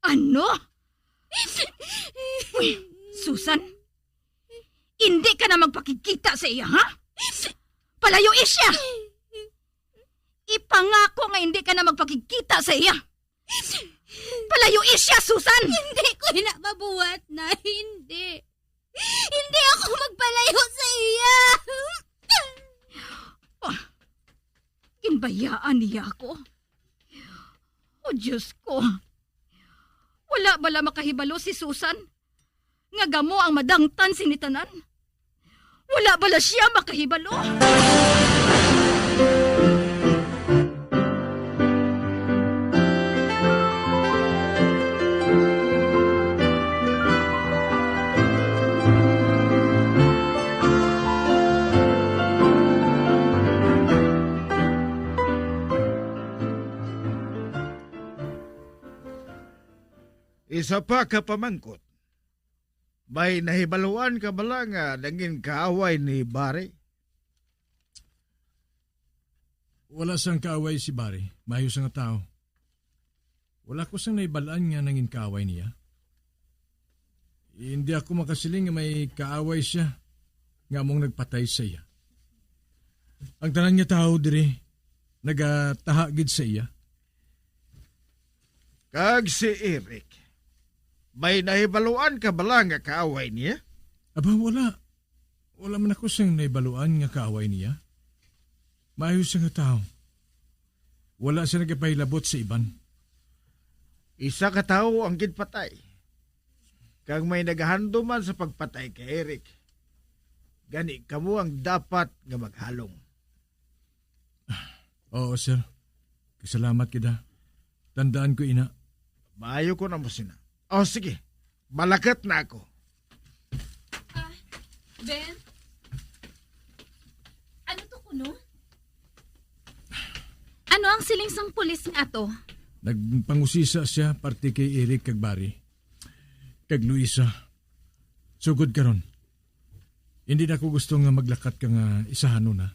ano? Uy, Susan, hindi ka na magpakigkita sa iya, ha? Palayoi siya. Ipangako nga hindi ka na magpakigkita sa iya. Palayoi siya, Susan! Hindi ko ina mabuhat, Nay. Hindi. Hindi ako magpalayo sa iya. Oh, ginbayaan niya ako. Oh, Diyos ko. Wala bala makahibalo si Susan nga kamo ang madangtan sini tanan? Wala bala sia makahibalo? Isa pa ka pamangkot. May nahibaluan ka bala nga nangin kaaway ni Barry? Wala sang kaaway si Barry. Maayo sang tawo. Wala ko sang nahibal-an nga nangin kaaway niya. Hindi ako makasiling nga may kaaway sia nga among nagpatay sa iya. Ang tanan nga tawo diri nagataha gid sa iya. Kag si Eric, may nahibaluan ka bala nga kaaway niya? Aba, wala. Wala man ako sing nahibaluan nga kaaway niya. Maayo sia nga tawo. Wala sia nagapahilabot sa iban. Isa ka tawo ang ginpatay, kag may nagahandom man sa pagpatay kay Eric. Gani, kamo ang dapat nga maghalong. Oo, sir. Kasalamat kita. Tandaan ko ina. Maayo ko na mo sina. O, sige. Malakat na ako. Ah, Ben? Ano to kuno? Ano ang siling sang pulis nga ato? Nagpangusisa siya parte kay Eric kag Barry. Kag Luisa. Sugod karon. Hindi na ko gusto nga maglakat ka nga isahanon na.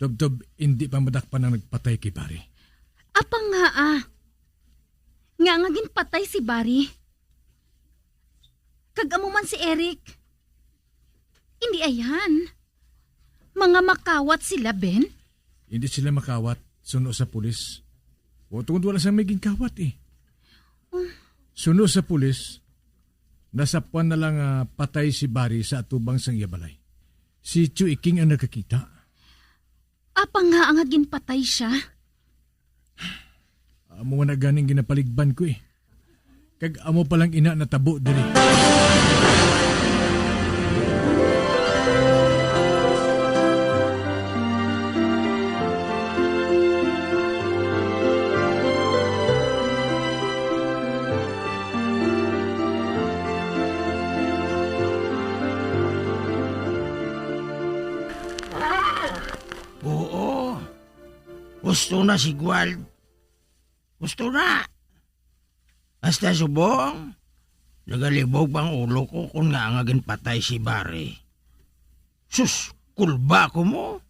Tubtob, hindi pa madakpan ang nagpatay kay Barry. Apang nga, ah. Nga nga ginpatay si Barry. Kag amo man si Eric. Hindi ayan. Mga makawat sila, Ben. Hindi sila makawat, suno sa pulis. O, tungod wala sa may ginkawat, eh. Oh. Suno sa pulis, nasapuan na lang, ah, patay si Barry sa atubang sang iya balay. Si Chu Iking ang nakakita. Apang nga nga ginpatay siya? Amo na ganing ginapaligban ko, eh. Kag amo pa lang ina natabo diri. Oo. Husto na si Guald. Husto na. Hasta subong, nagalibog pa ang ulo ko kon ngaa nga ginpatay si Barry. Sus, kulba ko mo.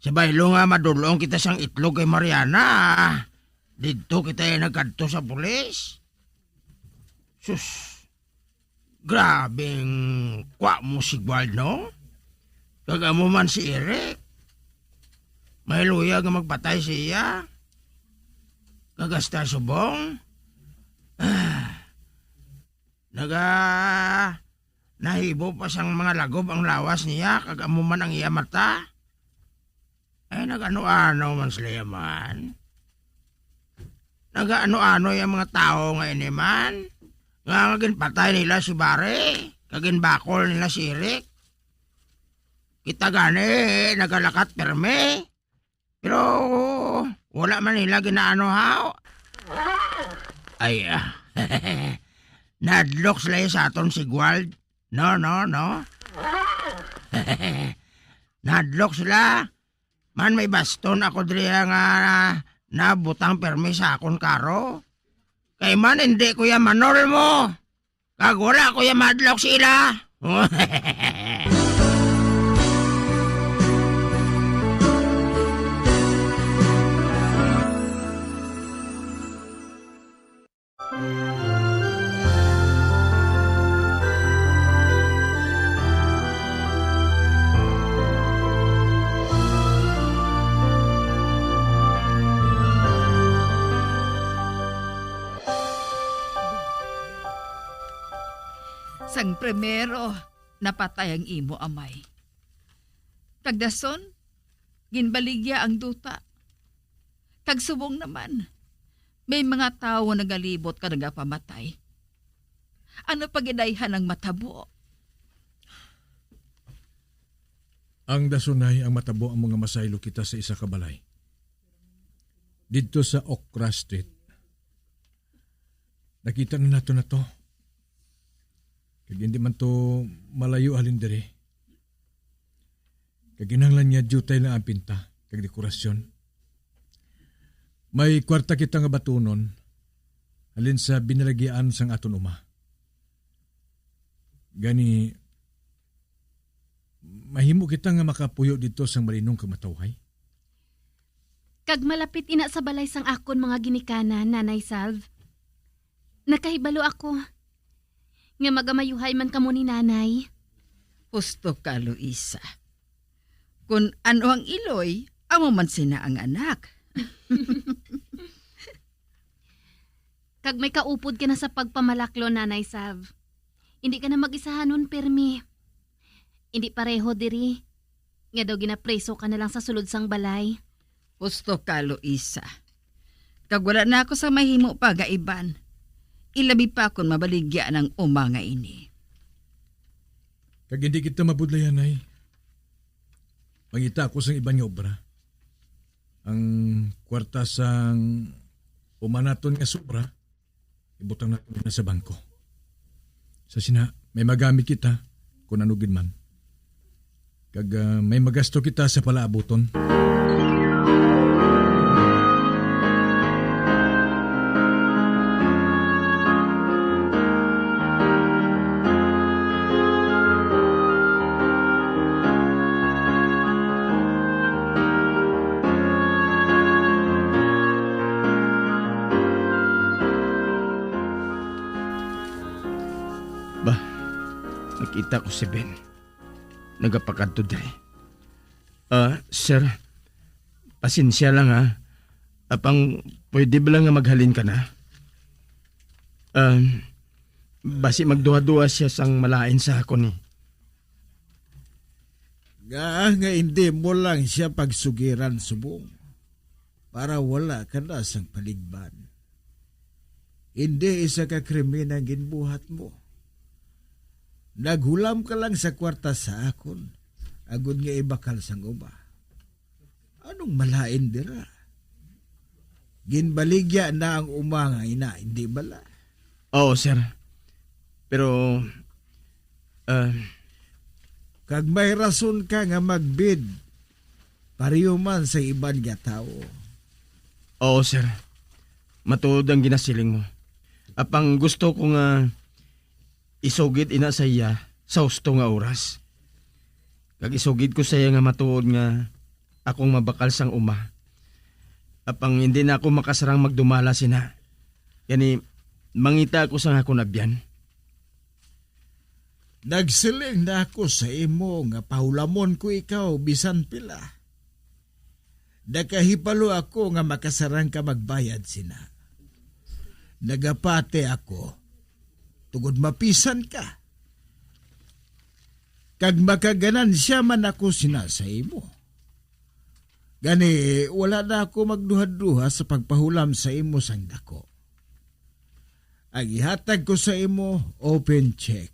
Sa baylo nga madul-ong kita sang itlog kay Mariana, didto kita nagkadto sa pulis. Sus, grabeng kwa mo si Guald, no? Kag amo man si Eric. May luya nga magpatay siya. Kag hasta subong, ah, naga-, nahibo pa sang mga lagob ang lawas niya, kag amo man ang iya mata. Nag-ano-ano man sila man. Nag-ano-ano yung mga tao nga ini man. Nga, nga ginpatay nila si Bare, kag ginbakol nila si Eric. Kita gani, nagalakat pirmi. Pero wala man nila ginaano, ha? Ay, ah. Nadlok sila sa aton si Guald. No, no, no. Nadlok sila. Man, may baston ako diri nga nabutang permi sa akon karo. Kay man, hindi ko ya manol mo. Kag wala ko ya madlok sila. Sang primero, napatay ang imo amay. Kag dason, ginbaligya ang duta. Kag subong naman, may mga tawo nagalibot ka nagapamatay. Ano pa gid ayhan ang matabo? Ang dason, Nay, ang matabo amo nga masaylo kita sa isa ka balay. Didto sa Okra Street. Nakita na nato na to. Kag hindi man to malayo halin diri. Kag kinahanglan niya diutay lang ang pinta kag dekorasyon. May kwarta kita nga batunon halin sa binalagian sang aton uma. Gani, mahimo kita nga makapuyo didto sang malinong kag matawhay. Kag malapit ina sa balay sang akon mga ginikanan, Nanay Salve. Nakahibalo ako nga magamayuhay man kamo ni Nanay. Husto ka, Luisa. Kun ano ang iloy, amo man sina ang anak. Kag may kaupod ka na sa pagpamalaklo, Nanay Salve. Indi ka na mag-isahanon pirmi. Indi pareho diri, nga daw ginapriso ka na lang sa sulod sang balay. Husto ka, Luisa. Kag wala na ako sa mahimo pa nga iban. Ilabi pa kon mabaligya ang uma nga ini. Kag hindi kita mabudlayan, Nay. Mangita ako sang iban nga obra. Ang kwarta sang uma naton nga sobra, ibutang naton na sa bangko. Sa sina, may magamit kita, kun ano gid man. Kag, ah, may magasto kita sa palaabuton. Ba, nakita ko si Ben. Nagapakadto diri. Ah, sir, pasensya lang, ha. Apang pwede ba lang nga maghalin ka na? Ah, basi magduha-duha siya sang malain sa akon, eh. Ngaa nga indi mo lang siya pagsugiran subong, para wala ka na sang paligban? Indi isa ka krimen ang ginbuhat mo. Naghulam ka lang sa kwarta sa akon, agod nga ibakal sang uma. Anong malain dira? Ginbaligya na ang uma nga ina, hindi bala? Oo, sir. Pero, ah, Kag may rason ka nga magbid, pareho man sa iban nga tawo. Oo, sir. Matuod ang ginasiling mo. Apang gusto ko nga isugid ina sa iya sa husto nga oras. Kag isugid ko sa iya nga matuod nga akong mabakal sang uma. Apang hindi na ako makasarang magdumala sina. Gani, mangita ako sang akon abyan. Nagsiling na ako sa imo nga pahulamon ko ikaw bisan pila. Nakahibalo ako nga makasarang ka magbayad sina. Nagapati ako, tungod mapisan ka. Kag makaganansya man ako sina sa imo. Gani, wala na ako magduha-duha sa pagpahulam sa imo sang dako. Ang ihatag ko sa imo, open check.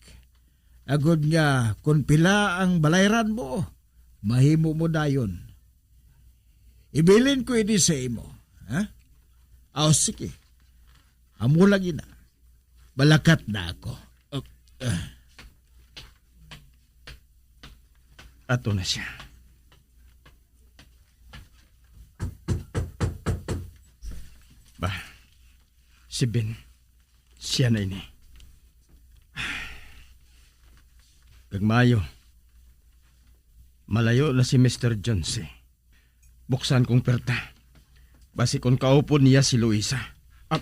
Agod nga, kung pila ang balayran mo, mahimo mo dayon. Ibilin ko ini sa imo, ha? Aw, sige. Amo lang ina. Balakat na ako. Oh, ah. Ato na siya. Ba, si Ben, siya na ini. Kag maayo, malayo na si Mister Jones, eh. Buksan kong perta. Basi kon kaupod niya si Luisa. Ah.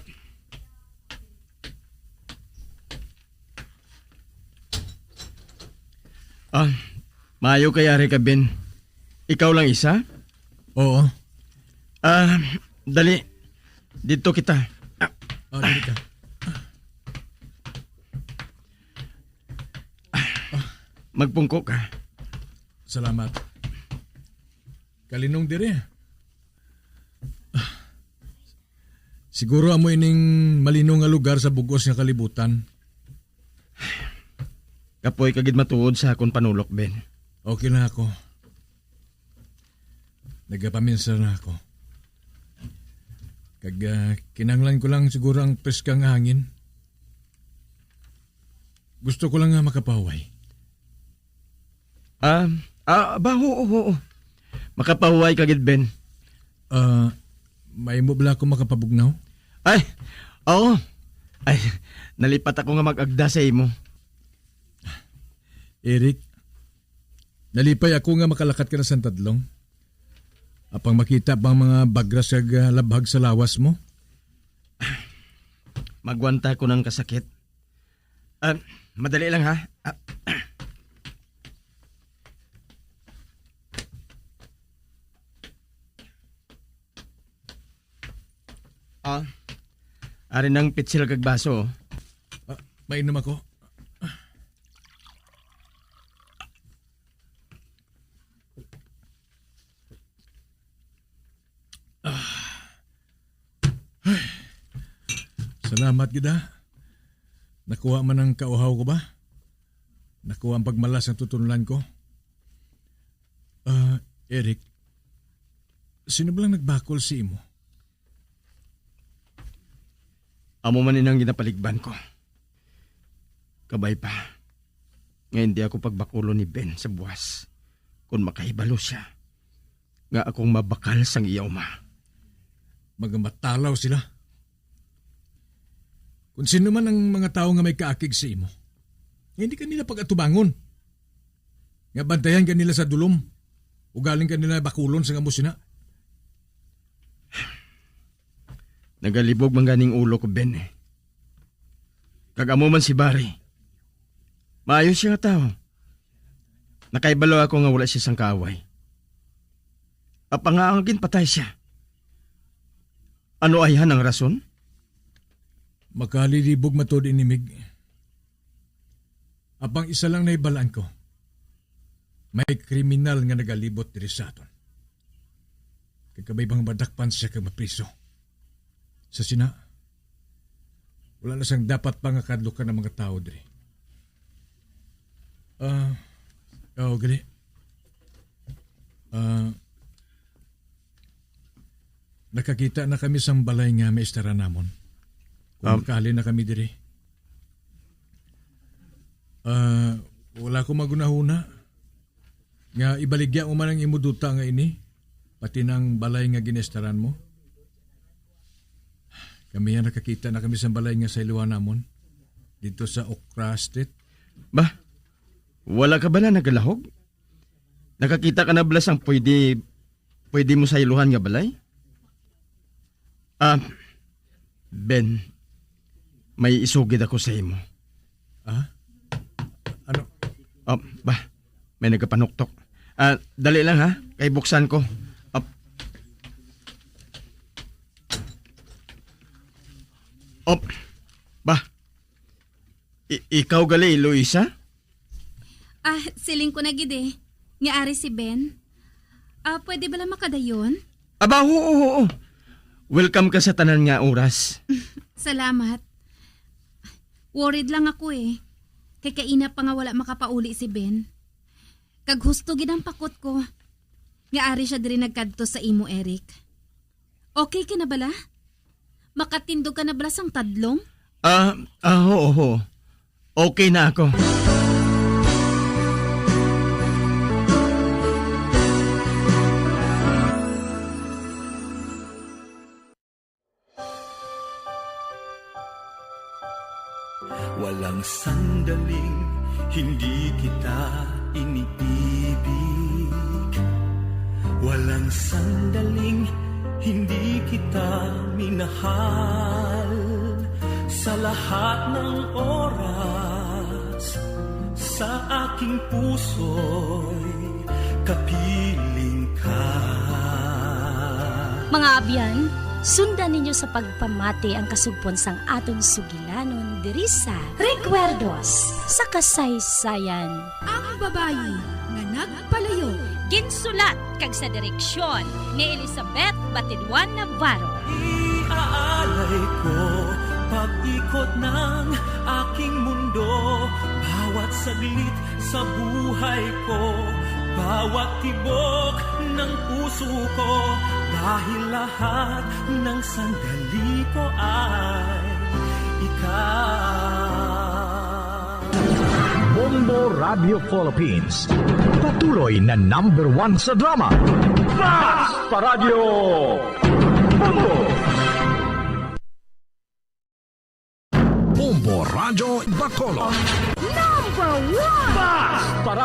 Ah, maayo kay ari ka, Ben. Ikaw lang isa? Oo. Ah, dali. Dito kita. Ah. Oh, dali ka. Magpungko ka. Salamat. Kalinong diri. Siguro amo ining malinong nga lugar sa bug-os nga kalibutan. Kapoy ka gid matuod sa akon panulok, Ben. Okay lang ako. Nagapaminsar na ako. Kag, ah, kinahanglan ko lang siguro ang preska nga hangin. Gusto ko lang nga makapahuway. Ah, ah, ba, oo, oo. Makapahuway ka gid, Ben. Ah, mahimo bala ako makapabugnaw? Ay, oo. Ay, nalipat ako nga mag-agda sa imo. Eric, nalipay ako nga makalakat ka na sa tadlong. Apang makita pa ang mga bagras kag, ah, labhag sa lawas mo. Magwanta ko ng kasakit. Ah, madali lang, ha? Ah. Ah, ari nang pitsil kag baso, oh. Ah, mainom ako. Ah. Ay. Salamat gid, ha. Nakuha man ang kauhaw ko ba? Nakuha ang pagmalas nga tutunlan ko. Ah, Eric, sino ba lang nagbakol sa imo? Amo man inang ginapaligban ko. Kabay pa nga hindi ako pagbakulon ni Ben sa buwas, kon makahibalo sia nga akong mabakal sang iya uma. Mga matalaw sila. Kung sino man ang mga tawo nga may kaakig sa imo, nga hindi ka nila pag-atubangon, nga bantayan ka nila sa dulom, ugaling ka nila bakulon sa amo sina. Nagalibog man ganing ulo ko, Ben, eh. Kag amo man si Barry. Maayo siya nga tawo. Nakaibalo ako nga wala siya sang kaaway. Apang nga ang ginpatay siya. Ano ayhan ang rason? Makalilibog matod inimig. Apang isa lang nahibalaan ko. May kriminal nga nagalibot diri sa aton. Kag kabay bang madakpan siya kag mapriso. Sa sina, wala na sang dapat pa nga kadlukan ang mga tawo diri. Ah, oh, gali. Ah, nakakita na kami sang balay nga maestaran namon. Kung Um, makahalin na kami diri. Ah, wala ko magunahuna nga ibaligya mo man ang imo duta nga ini, pati nang balay nga ginestaran mo. Kami nga nakakita na kami sa balay nga sayluhan namon dito sa Okra Street. Ba, wala ka bala nagalahog? Nakakita ka na bala sang pwede, pwede mo sayluhan nga balay? Ah, Ben, may isugid ako sa imo. Ah? Ano? Oh, ba, may nagapanuktok. Ah, dali lang ha, kay buksan ko. Op. Op. Ba, i- ikaw gali, Luisa? Ah, siling ko na gid eh, nga ari si Ben. Ah, pwede bala makadayon? Aba, oo, oo. Welcome ka sa tanan nga oras. Salamat. Worried lang ako eh. Kay kaina pa nga wala makapauli si Ben. Kag husto gid ang pakot ko nga ari siya diri nagkadto sa imo, Eric. Okay ka na bala? Makatindog ka na bala sang tadlong? Ah, ah, oo, oo. Okay na ako. Walang sandaling hindi kita iniibig. Walang sandaling hindi kita minahal. Sa lahat ng oras, sa aking puso'y kapiling ka. Mga abyan, sundan ninyo sa pagpamati ang kasugpon sang aton sugilanon diri sa Recuerdos sa Kasaysayan. Ang babayi nga nagpalayo. Ginsulat kag sa direksyon ni Elizabeth Batidwan Navarro. Iaalay ko pag-ikot ng aking mundo, bawat saglit sa buhay ko, bawat tibok ng puso ko, dahil lahat ng sandali ko ay ikaw. Bombo Radio Philippines, patuloy na number one sa drama. Basta Radyo Bombo! Bombo Radyo Bacolod. Number one! Basta